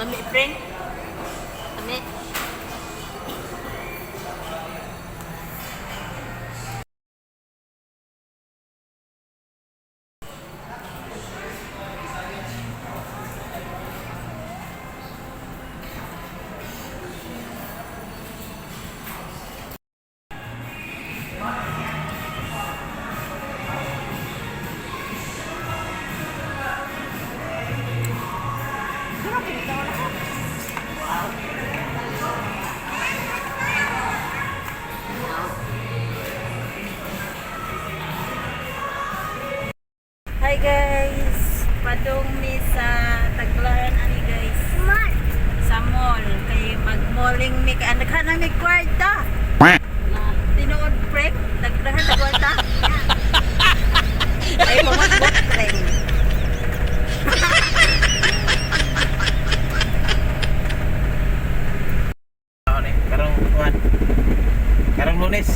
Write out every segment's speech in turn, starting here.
Lami, friend. Lami. Hi guys! Padong mi sa Taglaran ani, guys. Sa mall. Kay mag-malling mi kay naghan mi kwarta. Tinuod, pre? Nagdahan na kwarta. Ay pamabot, pre. Ano eh, karong kuan. Karong Lunes.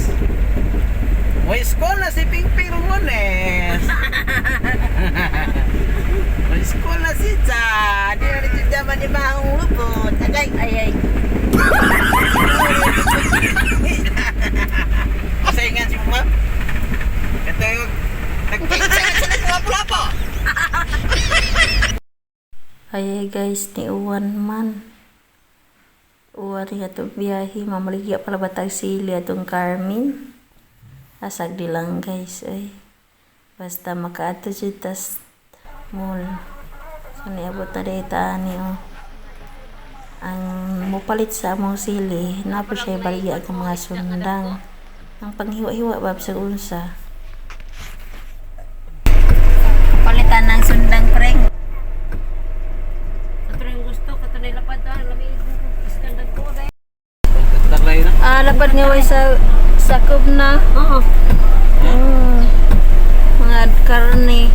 May school na si Pingping Lunes. May school na si Cha. Di na rin siya man ni ang hubot. Agay. Ay ay. Masaingan si mama. Ito yung nagpinsa na sila sa lapo. Ay ay guys, ni uwan man. Uwan rin atong biyahe. Mamaligya pala ba tag sili atong Carmen? Asag di lang, guys, ay. Basta makaadto siya tas mall. So niabot na data ani oh. Ang mupalit sa among sili, na po siya baligya ang mga sundang. Ang panghiwa-hiwa bab sa unsa. Palitan ng sundang, preng. Kato yung gusto, kato na ilapad ah, lami standard ko dai. Taglay na. Ah, lapad nga way sa sakob na. Oo. Mga karne.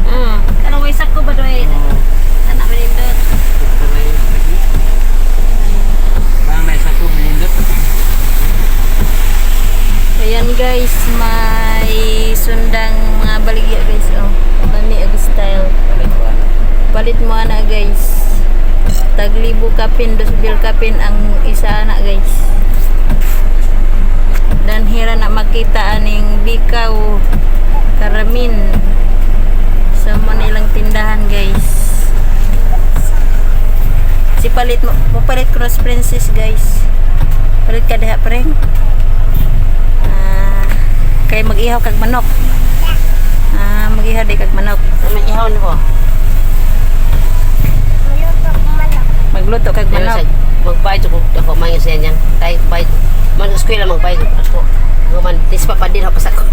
Ah, kanang way sako ba doy? Anak manindot. Taglay lagi. Bang na isa ko minindot. Ayan guys, may sundang mga baligya, guys. Oh, lami og style. Balik ko ano. Palit mo ana, guys. Taglibo kapin, 2,000 kapin ang isa ana, guys. Danhira na makita aning bikaw karamin sa manilang tindahan, guys. Si palit mo, palit cross princess, guys. Palit ka diha, preng. Ah, kay mag-ihaw kag manok. Ah, mag-ihaw di kag manok. May ihaw na ko. Magluto kag manok. Magbayad ko ako man sa yan. Tay bayad. Man eskwela magbayad ako. Man tispa pa din ako sa ko.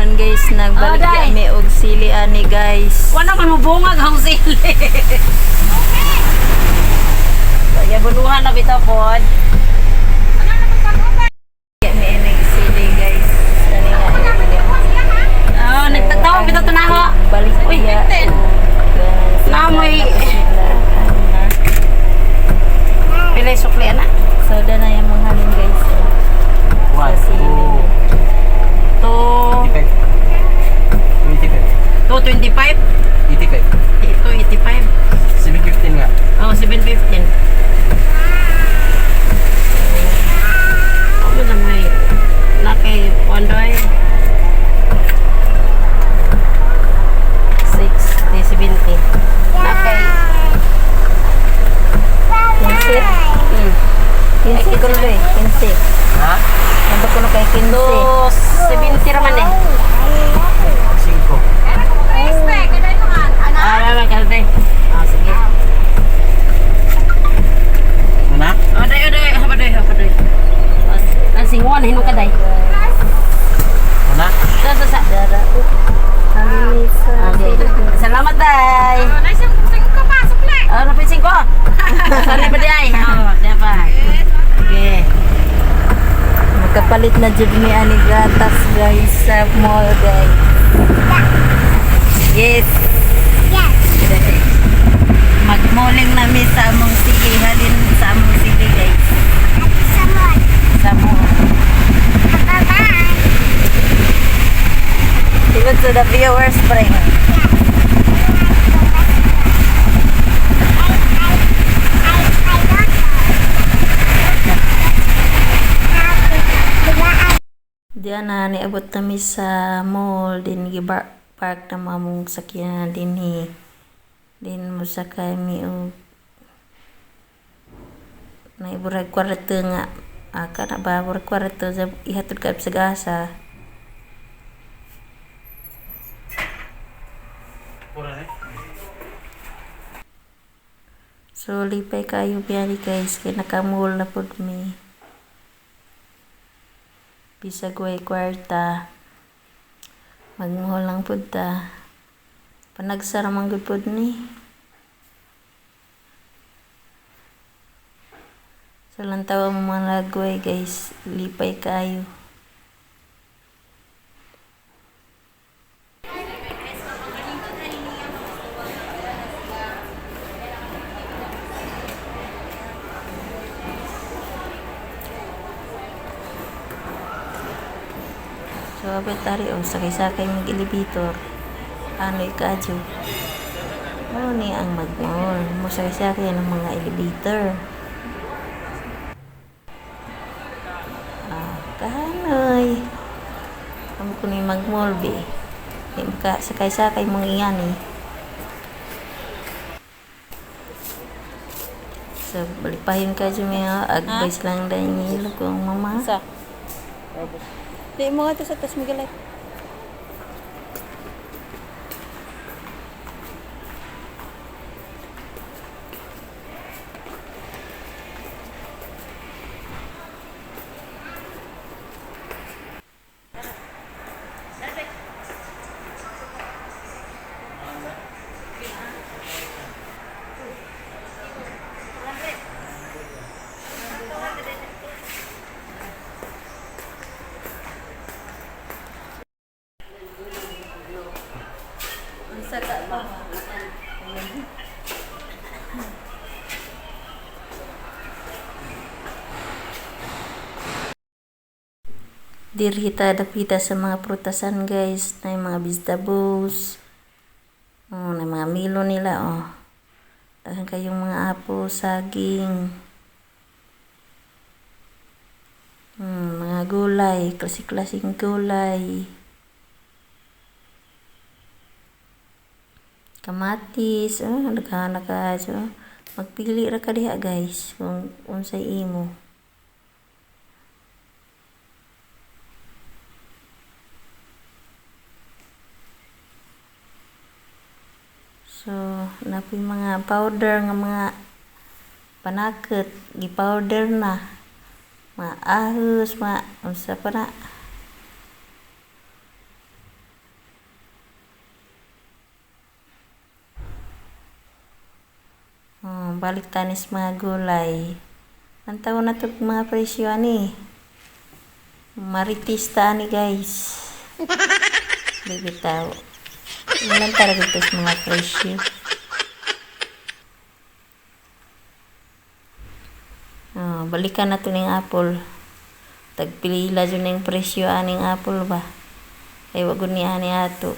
Yan guys, nagbalik Oh, day. kami og sili ani, guys. Wala man mubungag ang sili. Kaya bunuhan na bitaw pod. Kami inig sili, guys. Ani nga. Oh, nagtatawa bitaw tunaho. Balik Uy, ya. Namoy. Pilay sukli ana. So na yung mga halin, guys. One, Sa sili. two, 2 85. 225. 85. 285. 715 nga. Oh, 715. Ano na may nakay Wandoy? 60, 70. Nakay 15. 15 ko na eh. 15. Ha? Nabak ko na kay 15. 270 raman eh. 5. Ah, naman kasi. Ah, sige. Ano na? Oh, day, oh, day, hapa day, hapa day. Ang singuan, hinong ka day. Ano na? Sa, sa, sa. Dara. Kami sa Okay. Salamat, day. Oh, napising ko. Sorry pa di ay. Oh, di pa. Okay. Magkapalit na jud mi ani gatas, guys, sa mall, guys. Yes. Yes. Magmuling na mi sa among sili halin sa among sili, guys. Sa mall. To the viewers, pre. Diyan na niabot nami sa mall din, gi-park na among sakyanan dinhi. Din mosakay mi og naiburag kwarto nga kana ba, murag kwarto sa ihatod ka sa gasa. Pura ni. So lipay kayo biyari guys kay naka-mall na pud mi. Bisag way kwarta, mag-mall lang pud ta. Panagsa ra man gud pud ni. So lantawa mo mga lagway guys, lipay kayo. So abet tari o sakay-sakay mag elevator. Ano ikadyo? Mao ni ang mag-mall. Mo sakay-sakay ng mga elevator. Ah, kahanoy. Amo ko ni mag-mall be. Di maka sakay-sakay mong iyan eh. So, balipahin ka dyan mga advice lang dahil nilo kong mama. Sa? Di mo nga to sa tas Miguel. Diri ta dapita sa mga prutasan guys, na yung mga vegetables. Oh, na mga milo nila oh. Daghan kayong mga apo, saging. Mga gulay, klase-klaseng gulay. Kamatis, oh, daghan na kaayo. Magpili ra ka diha guys kung unsay imo. So, napoy mga powder nga mga panakot, gi-powder na. Mga ahos, mga unsa pa na. Oh, balik tanis mga gulay. Lantaw na to mga presyo ani. Maritis ta ani guys. Di bitaw. Ilan talaga ito sa mga presyo. Oh, balikan na to ning apple. Tagpilila jud ning presyo aning apple ba. Ay wag ni ani ato.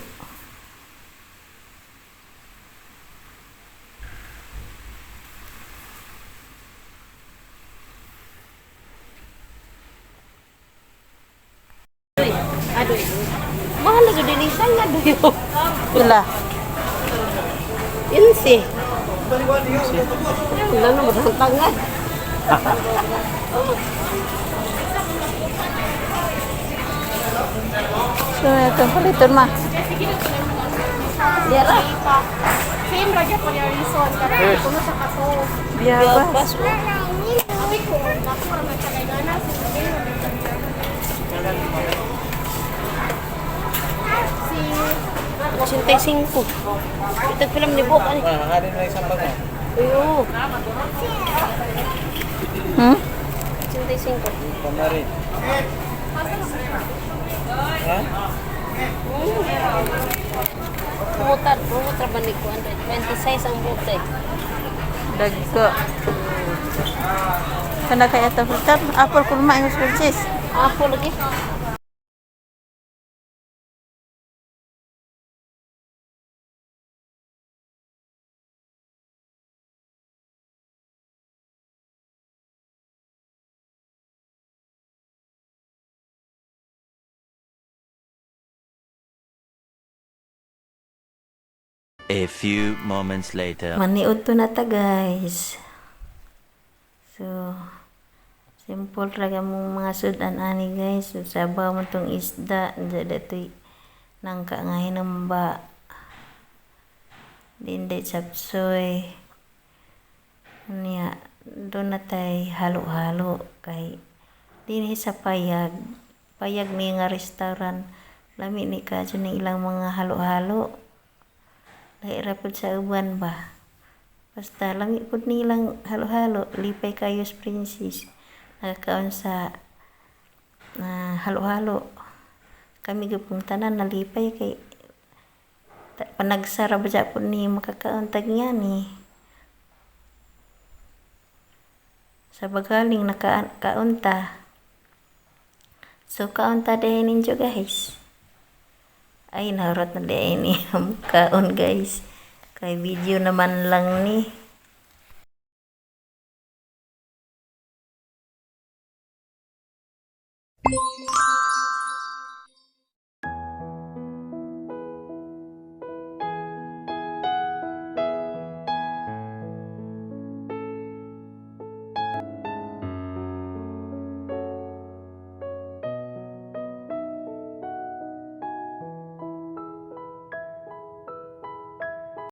Adoy. Mahal na jud din sanga doy. Pila. Insi. Wala na matangan. So, ito paliton ma. Dira. Same ra gyud po niya reason kay kuno sa kaso. Biyabas. Abi ko nako ra man siya gana si Si 85. Ito pila man ni buok ani. Wala, hangarin mo na isang bag mo. Uyo. Hmm? 85. Tama rin. Ha? Pumutar, pumutar ba ni ko 26 ang buok. Dagko. Kana kaya ito palitan? Apple kurma ingos purchase. Ako lagi. A few moments later. Maniud to na ta, guys. So, simple ra mong mga sudan ani, guys. So, sabaw mo tong isda. Diya dito'y nangka nga hinumba. Dinday chapsoy. Niya, doon na tay halo-halo kay dinhi sa Payag. Payag ni nga restaurant. Lami ni ka ni ilang mga halo-halo. Lahi ra pud sa uban ba. Basta lami pud nilang halo-halo. Lipay kayo sa princess. Nakakaon sa na halo-halo. Kami gipong tanan nalipay kay panagsara ba pud ni makakaon tag ni. Sa bagaling nakaon ta. So kaon ta diay ninyo, guys. Ay, naharot na diay ni kaon, guys. Kay video naman lang ni.